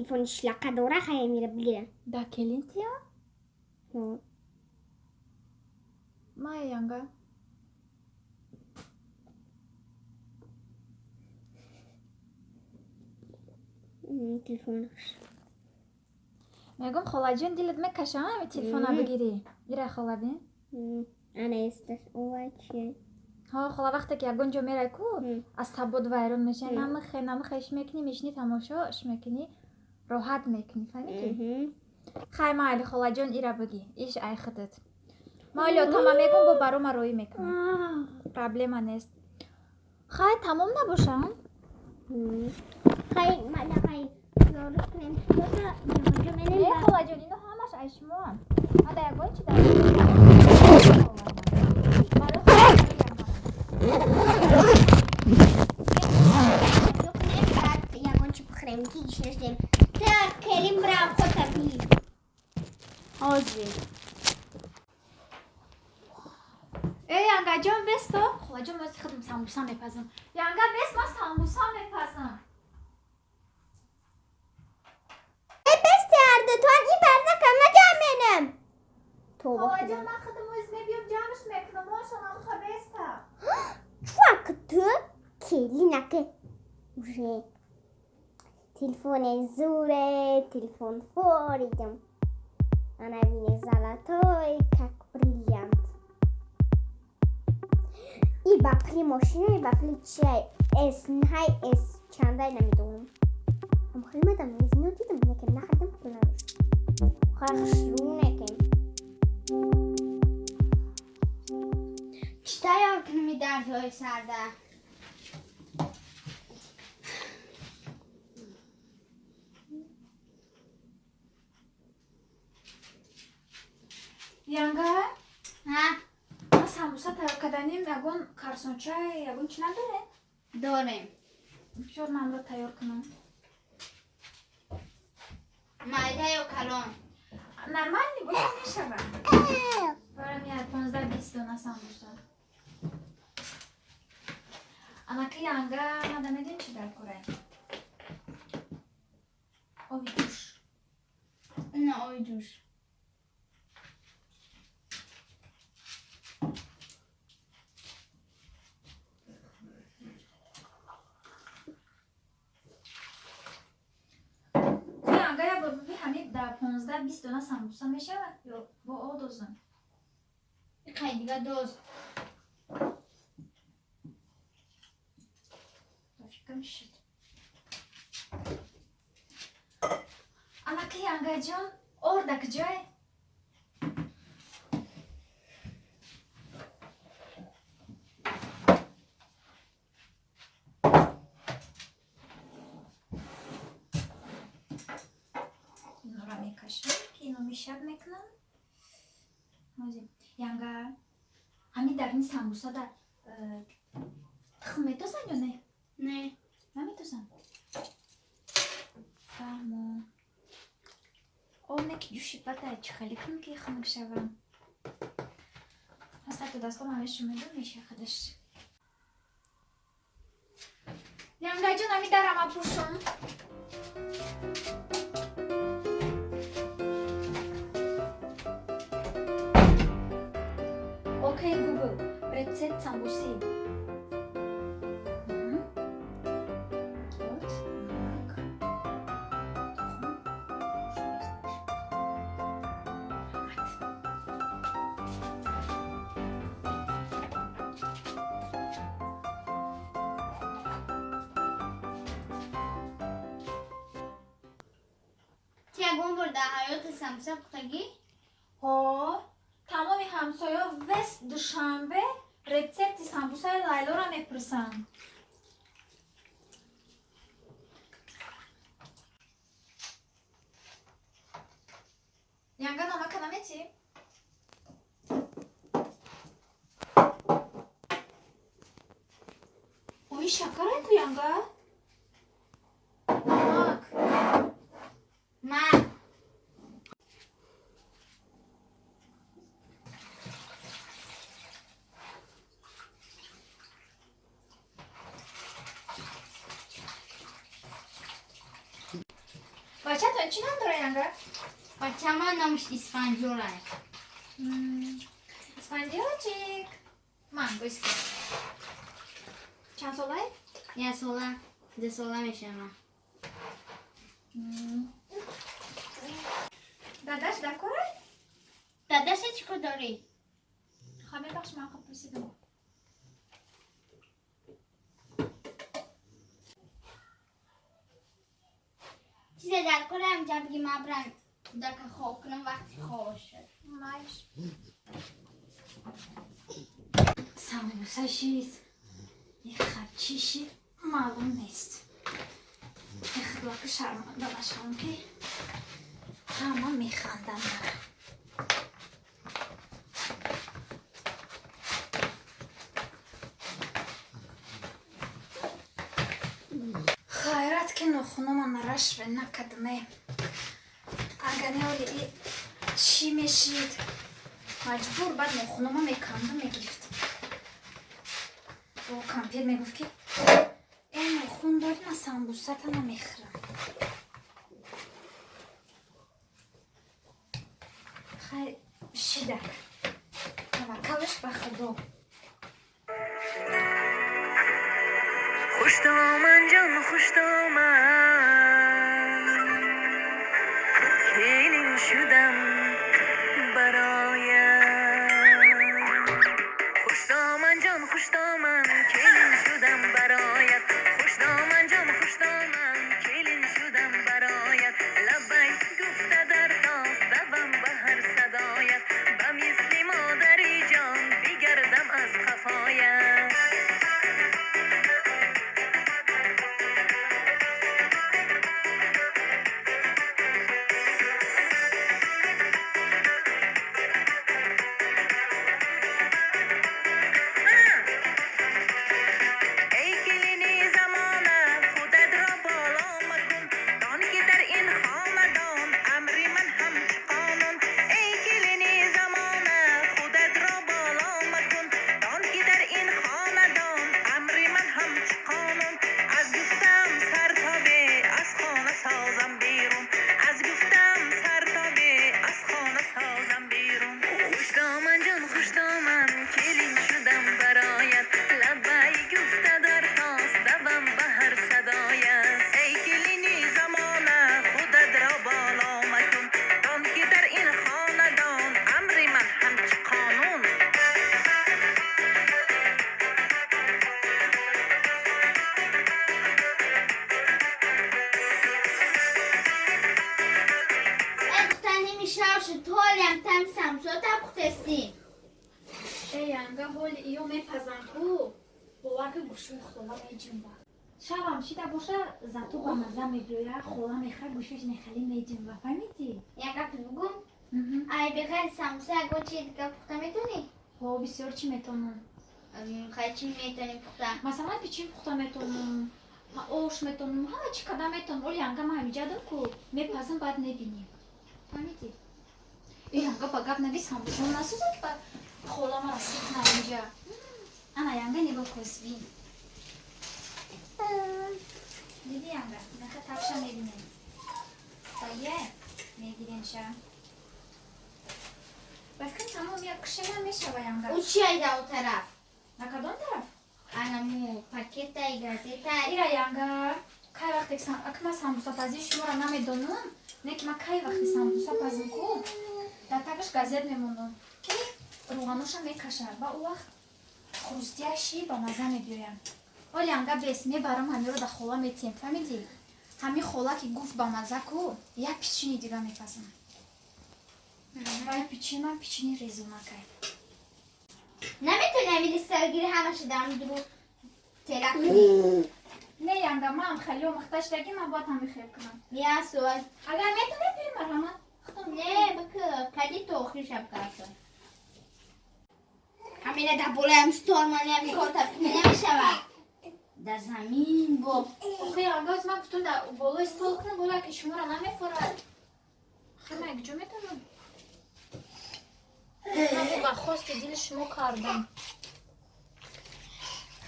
Телефони шлака дора, хай мира бигира. Да келин тия? Ҳо. Мая янга. Телефон. Мегум холаҷон дилат мекашам ами телефона бигирӣ. Ира хола бин. Ана есташ ова чи? Ҳо хола вақте ки ягон ҷо мерай ку аз сабод вайрон мешавӣ, намихе намихе иш мекунӣ, мешинӣ тамошо иш мекунӣ, роҳат мекунӣ, фаҳмидӣ? Хай майли холаҷон ира бигӣ, иш ай худат. Майли отама мегум бо барома роӣ мекунам. Проблема нест. Хай тамом набошам? Хай мала хай ёрус кунем. Ҷо менем. Не холаҷон, ино ҳамаш ай шумоам. Ман дар ягон чи дар Эй, янгаҷон, бесто? Холаҷон, ман худам самбуса мепазам. Янга, бес, ман самбуса мепазам. Эй, бести ҳардутон, ин бардака ма ҷамъ менам. Холаҷон, ман худам оз мебиём ҷамъш мекунам. Ошон амха беста. Чуак ту келинаке уже телефоне зуре, телефон форидам. Ана вине золотой, как бриллиант. И ба пли мошина, и ба пли чай. Эс, нхай, эс, чандай намедонам. Ам хеле мадам, изино дидам, некем нахардам, пул надошт. Хашру некем. Чӣ тайёр кунем дарҳои сарда? Янга? Ҳа? Ма самбуса тайёр карданем, ягон карсонча, ягон чӣ надорем? Дорем. Бисёр манро тайёр кунам. Майда ё калон? Нормальный боша мешавад. Барам як 15-20 дона самбуса. Анаки янга, мада медонӣ чӣ дар кора? Оби ҷӯш. На, оби ҷӯш. Ҳамид дар 15-20 дона самбуса мешавад ё бо о дозам? Хай дига доз. Фикрам шуд. Анаки янгаҷон, орда куҷое? Инора мекашам, ки ино мешаб мекунам. Янга, ҳамин дар ин самбусада тухм метозанд ё не? Не. Наметозанд? Фаҳмо. Об не ки ҷӯшид, баъд чӣ хеле кунам ки хунук шавам? Ҳастату дастом ҳамешу медум меша худаш. Янгаҷон, ҳамин дарама пӯшум. Окей, Гугл, рецепт самбуси. Вот, намак, тухм, раҳмат. Ту ягон бор дар ҳаёти самбуса пухтагӣ? Ҳо, тамоми ҳамсоё вес Душанбе рецепти самбусаи Лайлоро мепурсанд. Янга, намака наметӣ? Ои шакарай ку янга? Намак. Ма. Бачатон чӣ ном дора янга? Бачамон номаш Исфандиёр. Исфандиёрчик. Ман гӯш кун. Чанд солае? Як сола, 2 сола мешавам. Дадаш дар кора? Дадаша чӣ кор дорӣ? Ха, мебахш, ман хуб пурсидам. Чизе дар корам ҷа бигӣ ман бирам кӯдака хоб кунам вақти хоб шуд. Майш. Самбуса шид. Хабчи шид маълум нест. Худоки шарманда нашавам ки ҳама механданд. Хайрат ки нохунума нарашве накадме. Агар не оли чӣ мешид? Маҷбур баъд нохунума меканду мегирифт. О кампир мегуфт ки э нохун дори на самбусата намехӯрам. Хай шидак. Таваккалаш ба Худо. Хуш доман ҷон, хуш доман, келин шудам бароят. Хуш доман ҷон, хуш доман, келин шудам бароят. Хуш доман ҷон, хуш доман, келин шудам бароят. Лаббай гуфта дар тоз давам ба ҳар садоят. Ба мисли модари ҷон бигардам аз қафоят. Эй келини замона, худат ро боло макун. Дон ки дар ин хонадон амри ман ҳамчу қонун. Эй келини замона, худат ро боло макун. Дон ки дар ин хонадон амри ман ҳамчу қонун. Аз гуфтам сар то бе аз хона созам берун. Аз гуфтам сар то бе аз хона созам берун. Хуш доман ҷон, хуш доман, келин шудам бароят. Лаббай гуфта дар тоз давам ба ҳар садоят. Эй келини замона, худат ро боло макун. Дон ки дар ин хонадон амри ман ҳамчу қонун. Э духтар ними шав шуд, ту ҳолиам там самбусата пухтестӣ. Э янга ҳоли иё мепазам ку. Бовар ки гӯшои хола меҷунба. Шавам шида боша, зато ба маза мебиёя, хола мехӯра гӯшош нехали меҷунба. Фаҳмидӣ? Як гап бугум? Ай беғайр самбуса ягон чизи дига пухта метонӣ? Ҳо, бисёр чӣ метонам. Хай чӣ метонӣ пухта? Масалан пичин пухта метонам, ош метонам, ҳама чӣ када метонам. Оли янга ман ҳамиҷадам ку мепазам баъд мебинем. Фаҳмидӣ? Э янга ба гап наги самбуса насӯзад ба хола мара ситна инҷа. Ана янга нигоҳ кун бин. Диди янга, наха тавша мебинем. Тае мегирем ша. Бафикрм тамом як кишема мешава янга. Ӯ чи айда о тараф? На кадом тараф? Анаму пакетай, газетай. Ира янга, кай вақте ак ман самбусапазии шуморо намедонам, не ки ман кай вақте самбуса пазим ку, дар тагаш газет мемонам, ки рӯғаноша мекашад ва ӯ вақт хрустящий ба маза мебиёям. Оли янга бес мебарам ҳамиро дар хола метиҳем, фаҳмидӣ? Ҳами хола ки гуфт ба маза ку, як пичини дига мепазам. Вай пичин ман пичини резонакай. Наметонӣ ҳами листаро гирӣ ҳамаша дар дуру тела кунӣ? Не янга, ман хеле омӯхта шудагӣ, ман бояд ҳами хел кунам. Я суал. Агар метонед, бир марҳамат. Не, бикы, кади то охир шаб карда. Ҳамина дар болоям стол манам корта намешавад. Дар замин бо. Охи янга, оз ман гуфтам дар болои стол кунам, боло ки шуморо намефорад. Охи ман якҷо метавонам. Ман ба хости дили шумо кардам.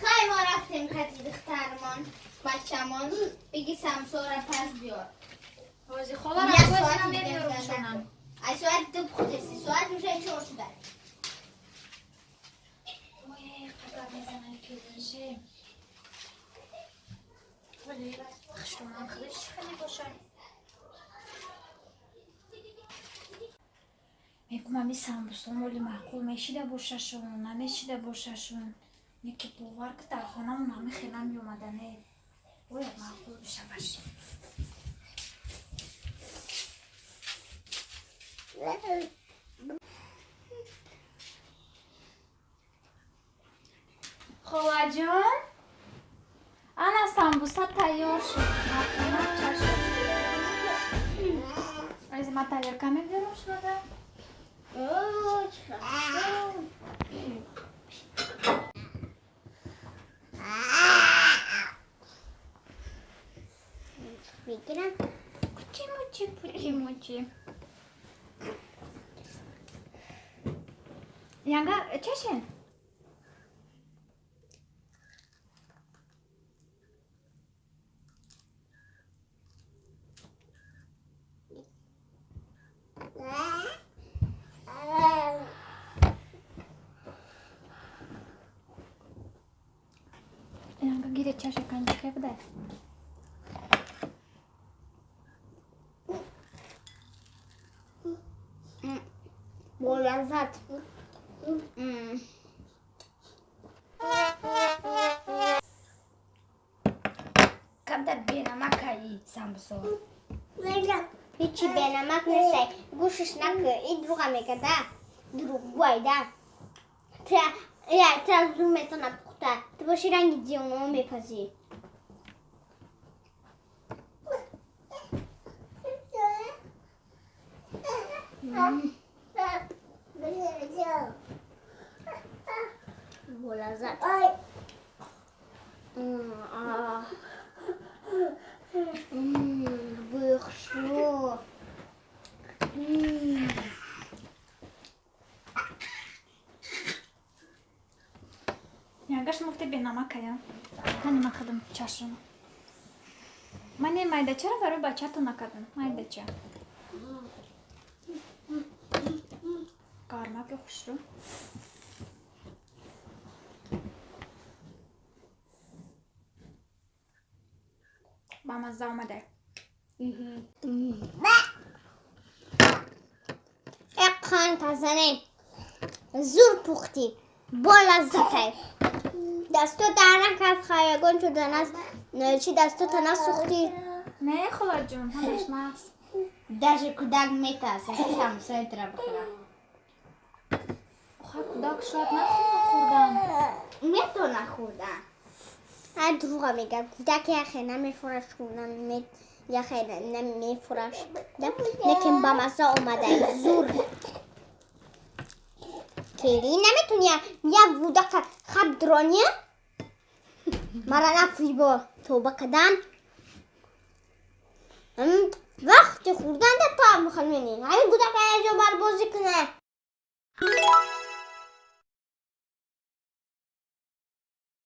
Хай мо рафтем кати духтармон, бачамон, биги самсора пас биёр. Ҳозир хола рафтам мебиёрам. Ай соат 2 пухтеси, соат уже 4 шуда. Ой, қадар мезанам келинше. Вале хушрӯмам худаш чӣ хеле бошад. Мегум ами самбусо моли маъқул мешида бошашон, намешида бошашон. Неки бовар ки дар хонамон ҳами хела меомада не. Бояд маъқул бишаваш. Холаҷон, ана самбуса тайёр шуд. Марҳамат, чашед. Аз ма тарелка мебиёрам шумода. Мегирам. Пучи-мучи, пучи-мучи. Янга, чашен? Янга, гире чаша канчика бдай. Болаззат. Камтар бенамак каи самбусо. Ҳечи бенамак нестай. Гӯшаш накӯ. И друга мега да. Другой да. Я тра зур метона пухта. Ту боши ранги дионо мепазӣ. Болаззат. Бӯи хушрӯ. Янга шумо гуфте бенамакая. Кани ман худам чашам. Ман не майдачаро барои бачаатон накардам. Майдача. Гармаки хушрӯ. Ба мазза омада. Як қан тазане. Зур пухтӣ. Бо лаззатай. Дасто дар накард хаягон шуда нас чи дастота насӯхтӣ. Не, холаҷон, ҳамаш нағз. Даже кӯдак метарсад ки самбусаи тура бихӯрад. Охай кӯдак шояд нахӯрад хӯрдан. Метавона хӯрдан. Ай дурӯға мегӯяд. Кӯдак яхе намефураш хӯрдан, яхе намефураш. Лекин ба мазза омадай. Зур. Кели наметуни як кӯдака хаб дрония? Мара нафрибо тоба кадан. Вақти хӯрдан да та мехалмени. Ҳамин кӯдака як ҷо барбозӣ кунад.